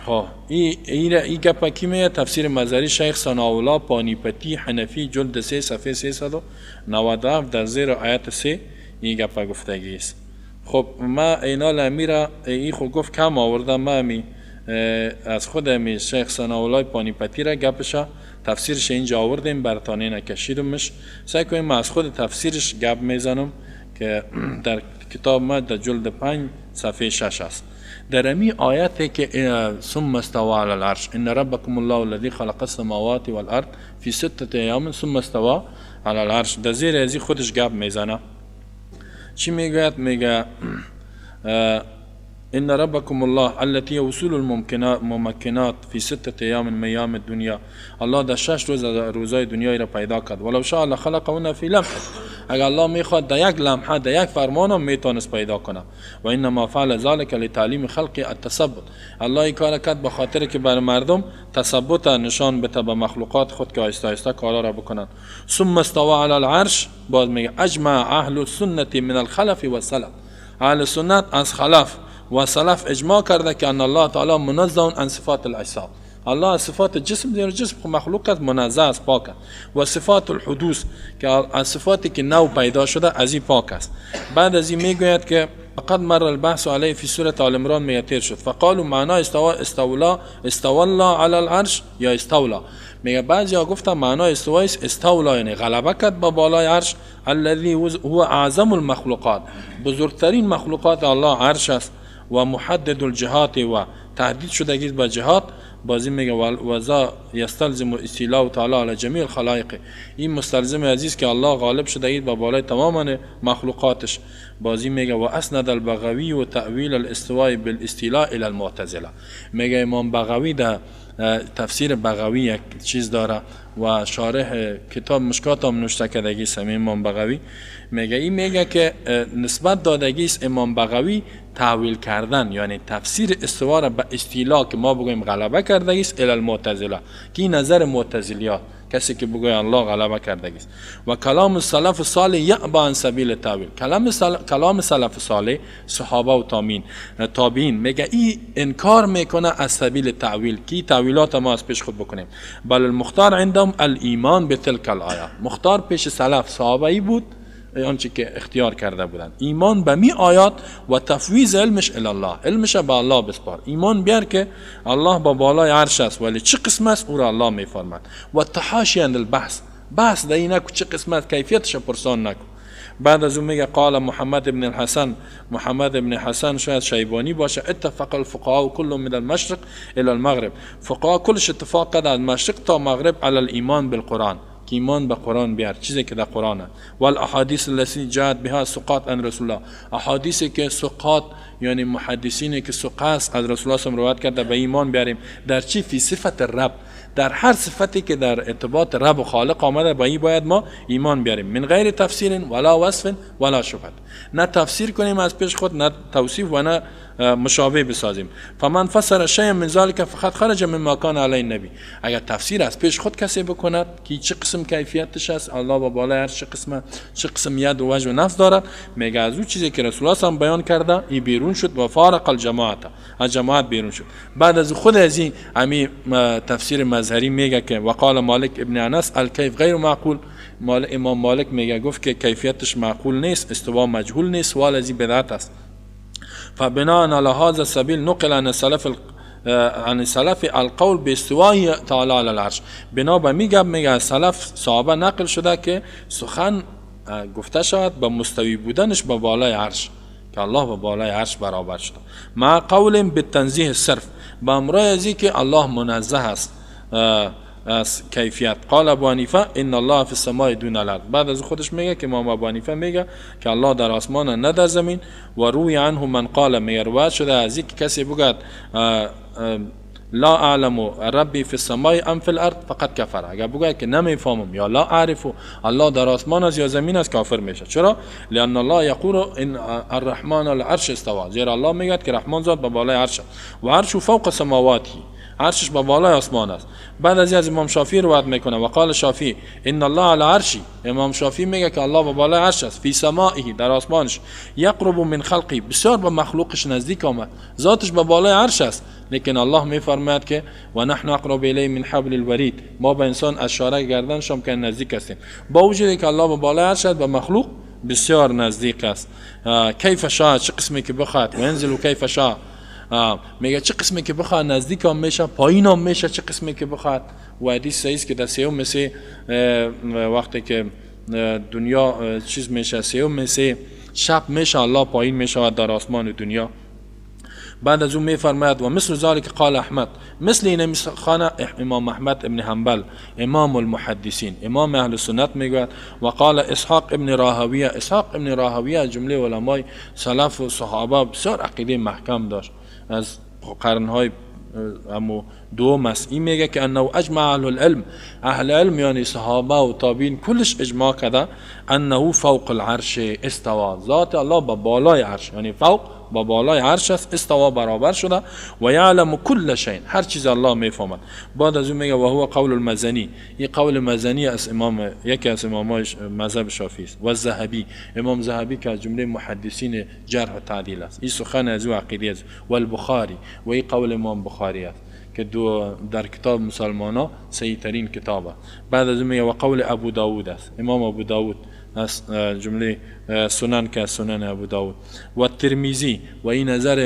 خب این گپ کی میگه؟ تفسیر مظهری شیخ ثناءالله پانیپتی حنفی جلد 3 صفحه 397 در زیر آیت 3 این گپ گفتگی است. خب ما اینا لمیرا ای خو گفت کم آوردم، ما می از خود می شیخ ثناءالله پانیپتی را گپش تفسیرش اینجا آوردیم، برتانه نکشیدمش. سعی کنیم ما از خود تفسیرش گپ میزنم که در کتاب ما در جلد 5 صفحه 6 است. در امی آیت که ثم استوى علی العرش ان ربکم الله الذی خلق السماوات والارض فی سته ایام ثم استوى علی العرش، در زیر ازی خودش گپ میزنه. چی میگوید؟ میگه ان ربكم الله التي وصول الممکنات في 6 ایام من ایام الدنیا. الله در 6 روز از روزای دنیای را پیدا کرد. ولو شاء لخلقهن فی لمحه. اگر الله میخواد در یک لمحه، در یک فرمان هم میتونست پیدا کنه. و انما فعل ذلك لتعلیم خلق التثبت. الله این کار کرد به خاطر که بر مردم تثبت نشان بده به مخلوقات خود که آهسته آهسته کارا را بکنن. ثم استوى علی العرش. باز میگه اجمع اهل السنت من الخلف والسلف. اهل سنت از خلف و سلف اجماع کرده که ان الله تعالی منزه عن صفات الاجسام. الله از صفات جسم، یعنی جسم مخلوق است، منزه است، پاک است. و صفات الحدوث که از صفاتی که نو پیدا شده از این پاک است. بعد از این میگوید که قد مر البحث علیه فی سوره آل عمران، میگه تیر شد. فقالوا معنا استوا استولا استولا علی العرش یا استولا. میگه بعضیا گفتن معنا استوا است استولا، یعنی غلبه کرد با بالای عرش. الذي هو اعظم المخلوقات، بزرگترین مخلوقات الله عرش است. و محدد الجهات و تهدید شدگی با جهات. بازی میگه وذا یستلزم استیلاء تعالی علی جمیع الخلائق. این مستلزم عزیز که الله غالب شده با بالای تمام مخلوقاتش. بازی میگه و اسند البغوی و تأویل الاستواء بالاستیلاء الى المعتزله. میگه امام بغوی در تفسیر بغوی یک چیز داره و شارح کتاب مشکات هم نوشته کردگی سمی امام بغوی. میگه این میگه که نسبت دادگی است امام بغوی تاویل کردن، یعنی تفسیر استوا را به استیلا که ما بگوییم غلبه کردگی است الی المعتزله، که این نظر معتزلیات کسی که بگوید الله غلبه کردگی است. و کلام السلف صالح یأبی عن سبیل التاویل. کلام سلف صالح، صحابه و تابعین، میگه این انکار میکنه از سبیل تاویل کی تاویلات ما از پیش خود بکنیم. بل المختار عندهم الایمان بتلک الآیات. مختار پیش سلف صحابه ای بود آنچه که اختیار کرده بودند، ایمان به می آیات و تفویض علمش الی الله، علمش به الله بسپار، ایمان بیار که الله با بالای عرش است، ولی چه قسم است او را الله میفرماد. و تحاشی عن البحث، بحث در این نکو چه قسم است، کیفیتش پرسان نکو. بعد از اون میگه قال محمد ابن الحسن، محمد ابن حسن شاید شیبانی باشه، اتفق الفقهاء كل من المشرق الى المغرب. فقها کلش اتفاق کرد از مشرق تا مغرب علی الایمان بالقرآن، که ایمان به قرآن بیار، چیزی که در قرآن است. والاحادیث التي جاءت بها ثقات عن رسول الله، احادیثی که ثقات یعنی محدثینی که ثقه است از رسول الله صلی روایت کرده به ایمان بیاریم. در چی؟ فی صفت الرب، در هر صفتی که در ارتباط رب و خالق آمده با این باید ما ایمان بیاریم. من غیر تفسیر ولا وصف ولا شبهه، نه تفسیر کنیم از پیش خود، نه توصیف و نه مشابه بسازیم. فمن فسر شیئا من ذلك فقد خرج مما کان علیه النبی. اگر تفسیر از پیش خود کسی بکند که چه قسم کیفیتش است، الله با بالای هر چه قسم، چه قسم ید و وجه و نفس دارد، میگه از او چیزی که رسول الله هم بیان کرده این بیرون شد و فارق الجماعت، از جماعت بیرون شد. بعد از خود از این امی تفسیر مظهری میگه که وقال مالک ابن انس الکیف غیر معقول. امام مالک میگه گفت که کیفیتش معقول نیست، استوا مجهول نیست، سوال از این بدعت است. فبناء على هذا السبيل نقل عن السلف القول باستواء تعالی علی العرش. بنا به میگه سلف صحابه نقل شده که سخن گفته شود به مستوی بودنش به بالای عرش، که الله به بالای عرش برابر شده. مع قول بالتنزیه الصرف، به امرای ازی که الله منزه است از کیفیت. قال ابو حنیفه ان الله فی السماء دون الارض. بعد از خودش میگه که امام ابو حنیفه میگه که الله در آسمان نه در زمین. و روی عنه من قال، میگه روایت شده از اینکه کسی بگوید لا اعلم ربی فی السماء ام فی الارض فقد کفر. اگر بگوید که نمیفهمم یا لا اعرف الله در آسمان است یا زمین است، کافر میشه. چرا؟ لان الله یقول ان الرحمن العرش استوى، زیرا الله میگه که رحمان ذات به بالای عرش و عرش فوق سماواتی، عرشش به بالای آسمان است. بعد از امام شافعی روایت میکنه و قال شافعی ان الله علی عرشی، امام شافعی میگه که الله به بالای عرش است، فی سمائه، در آسمانش، یقرب من خلقی، بسیار به مخلوقش نزدیک آمد، ذاتش به بالای عرش است، لیکن الله میفرماید که و نحن اقرب الیه من حبل الورید، ما به انسان از شارع گردنش هم که نزدیک هستیم. با وجودی که الله به بالای عرش است، به مخلوق بسیار نزدیک است. کیف شاء، چه قسمی که بخواد، و ینزل کیف شاء، میگه چه قسمی که بخواد نزدیک هم میشه، پایین هم میشه، چه قسمی که بخواد. و حدیث صحیح است که در سیوم مثل وقتی که دنیا چیز میشه، سیوم مثل شب میشه، الله پایین میشه در آسمان دنیا. بعد از اون میفرماید و مثل ذلك قال احمد، مثل این خانه امام احمد ابن حنبل امام المحدثین، امام اهل سنت میگوید. و قال اسحاق ابن راهویه، اسحاق ابن راهویه جمله علمای سلف و صحابه بسیار عقیده محکم داشت، از قرنهای امو دوم است. این میگه که انه اجمع اهل العلم، اهل علم یعنی صحابه و تابعین کلش اجماع کرده انه فوق العرش استوا، ذات الله با بالای عرش، یعنی فوق با بالای عرش است، استوا برابر شده، و یعلم کل شیء، هر چیز الله میفهمد. بعد از اون میگه و هو قول المزنی، این قول مزنی از امام، یکی از امامای مذهب شافعی است، و الذهبی، امام ذهبی که از جمله محدثین جرح و تعدیل است، این سخن از او عقیده است، و البخاری، و این قول امام بخاری است که دو در کتاب مسلمانا صحیح ترین کتاب است. بعد از اون میگه و قول ابو داود است، امام ابو داود از جمله سنن که سنن ابو داود، و ترمیزی، و این نظر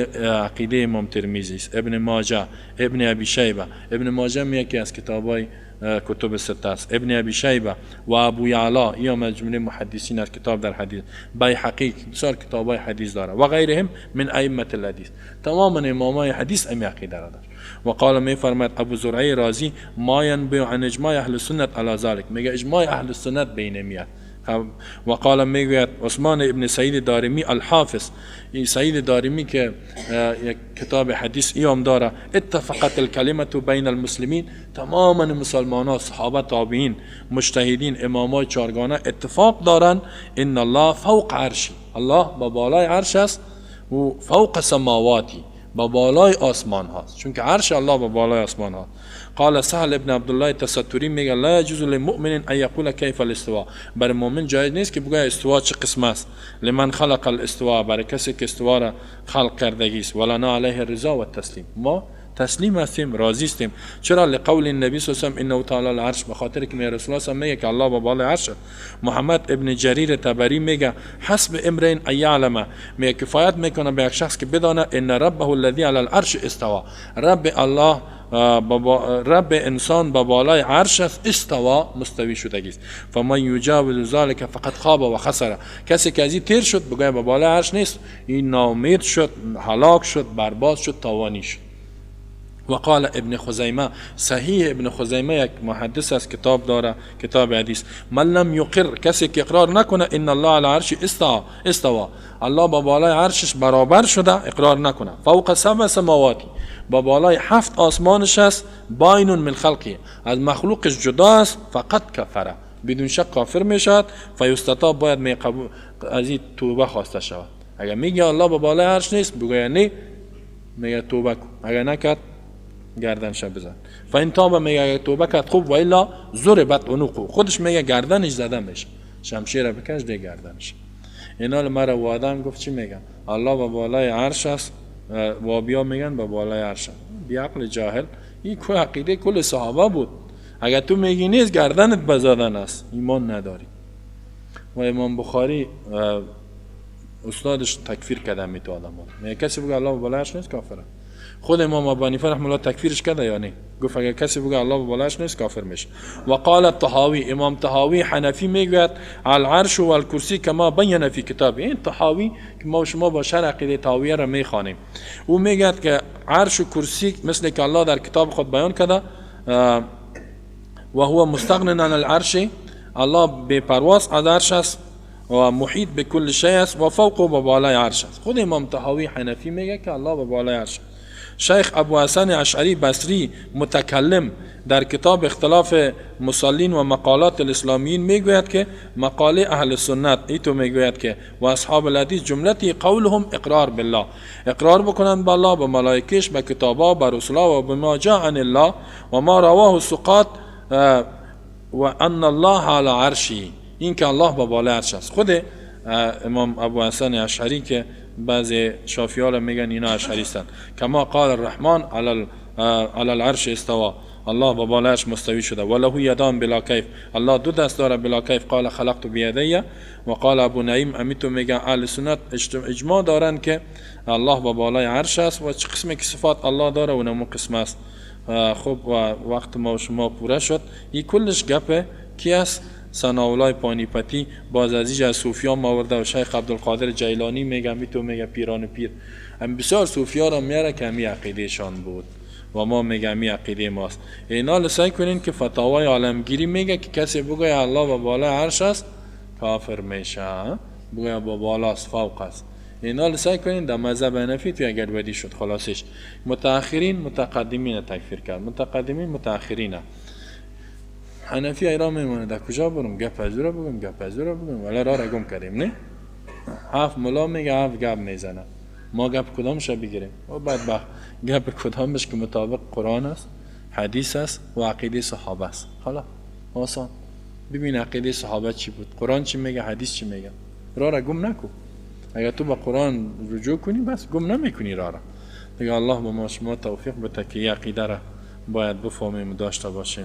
عقیده امام ترمیزی است، ابن ماجه، ابن ابی شیبه، ابن ماجه یکی از کتابای کتب سته است، ابن ابی شیبه و ابو یعلا، یا از جمله محدثین از کتاب در حدیث، بیهقی بسیار کتابای حدیث داره، و غیرهم من ائمه الحدیث، تمام امامای حدیث ام عقیده را داشت. و قال میفرماید ابو زرعه رازی ما ینبع عن اجماع اهل سنت علی ذلک، میگه اجماع اهل سنت بین میاد. و قال میگوید عثمان ابن سعید دارمی الحافظ، این سعید دارمی که یک کتاب حدیث ایام داره، اتفقت الکلمه بین المسلمین، تماما مسلمان صحابه تابعین مجتهدین امامای چارگانه اتفاق دارن ان الله فوق عرشی، الله با بالای عرش است، و فوق سماواتی، با بالای آسمان هاست، چون که عرش الله با بالای آسمان هاست. قال سهل ابن عبدالله تستوری میگه لا يجوز للمؤمن ان يقول كيف الاستواء، برای مؤمن جایز نیست که بگه استوا چه قسم است، لمن خلق الاستواء، برای کسی که استوا را خلق کردگی است، ولنا علیه الرضا و التسلیم، ما تسلیم هستیم، راضی هستیم. چرا؟ لقول النبی صلی الله علیه و سلم انه تعالی العرش، به خاطر که رسول الله میگه که الله با بالای عرش. محمد ابن جریر طبری میگه حسب امرئ ان یعلم، میگه کفایت میکنه به یک شخص که بدانه ان ربه الذی علی العرش استوا، رب الله رب انسان با بالای عرش است، استوا مستوی شدگی است. فمن یجاوز ذلک فقد خاب و خسر، کسی که از این تیر شد بگه با بالای عرش نیست، این ناامید شد، هلاک شد، برباد شد، تاوانی شد. و قال ابن خزیمه، صحیح ابن خزیمه یک محدث است، کتاب داره، کتاب حدیث، من لم یقر، کسی که اقرار نکنه ان الله علی عرش استوا، الله با بالای عرشش برابر شده، اقرار نکنه، فوق سبع سماواتی، با بالای 7 آسمانش است، باین من خلقی، از مخلوقش جدا است، فقط کفره، بدون شک کافر میشد، فیستطاب، باید از این توبه خواسته شود. اگر میگه الله با بالای عرش نیست، بگوید نه، میگه توبه کن، اگر نکرد گردنش بزن. فان تاب، میگه توبه کرد خوب، و الا ضربت عنقه، خودش میگه گردنش زده میشه، شمشیر بکش ده گردنش. اینا مرا وادم گفت چی میگن؟ الله با بالای عرش است، وابیا میگن با بالای عرش است. بی عقل جاهل، این کو عقیده کل صحابه بود. اگر تو میگی نیست، گردنت بزدن است، ایمان نداری. و امام بخاری استادش تکفیر کرده می تو آدم میگه کسی بگه الله با بالای عرش نیست کافره. خود امام ابو حنیفه رحمه الله تکفیرش کرده یا نه؟ گفت اگر کسی بگه الله با بالایش نیست کافر میشه. و قال الطحاوی، امام طحاوی حنفی میگوید العرش و الکرسی کما بین فی کتاب. این طحاوی که ما شما با شرح عقیده طحاویه را میخوانیم، او میگوید که عرش و کرسی مثل که الله در کتاب خود بیان کرده، و هو مستغن عن العرش، الله بی پرواز از عرش است و محیط به کل شیء است و فوق با بالای عرش است. خود امام طحاوی حنفی میگه که الله با بالای عرش است. شیخ ابو حسن اشعری بصری متکلم در کتاب اختلاف مصلین و مقالات الاسلامیین میگوید که مقاله اهل سنت ایتو میگوید که و اصحاب الحدیث جملتی قولهم اقرار بالله، اقرار بکنند به الله، به ملائکش، به کتابا، به رسولا و به ما جاء عن الله و ما رواه الثقات و ان الله علی عرشی، این که الله با بالای عرش است. خود امام ابو حسن اشعری که بعضی شافعیان میگن اینا اشعری هستند، کما قال الرحمن علی العرش استوا، الله با بالای عرش مستوی شده، و له یدان بلا کیف، الله دو دست داره بلا کیف، قال خلقت بیدی. و قال ابو نعیم، امیتو میگن اهل سنت اجماع دارن که الله با بالای عرش است و چه قسمی که صفات الله داره و نمو قسم است. خب و وقت ما و شما پوره شد. این کلش گپ کی است؟ ثناءالله پانیپتی باز از اینجا صوفیان آورده و شیخ عبدالقادر جیلانی میگه می تو میگه پیران پیر. هم بسیار صوفیا را میاره که همی عقیده شان بود و ما میگه همی عقیده ماست. اینا لسعی کنین که فتاوای عالمگیری میگه که کسی بگه الله و بالا عرش است کافر میشه، بگه با بالاست فوق است. اینا لسعی کنین در مذهب حنفی توی گډوډي شد. خلاصش متأخرین متقدمین تکفیر کرد، متقدمین متأخرین. حنفی ایران میمونه در کجا برم گپ از رو بگم گپ از رو بگم ولی را گم کردیم. نه هفت ملا میگه هفت گپ میزنه، ما گپ کدامش بگیریم؟ و بدبخت گپ کدامش که مطابق قرآن است، حدیث است و عقیده صحابه است. حالا آسان ببین عقیده صحابه چی بود، قرآن چی میگه، حدیث چی میگه. را را گم نکو. اگر تو با قرآن رجوع کنی بس گم نمیکنی را را دیگه. الله به ما شما توفیق بده که عقیده را باید بفهمیم و داشته باشیم.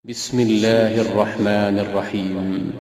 بسم الله الرحمن الرحيم.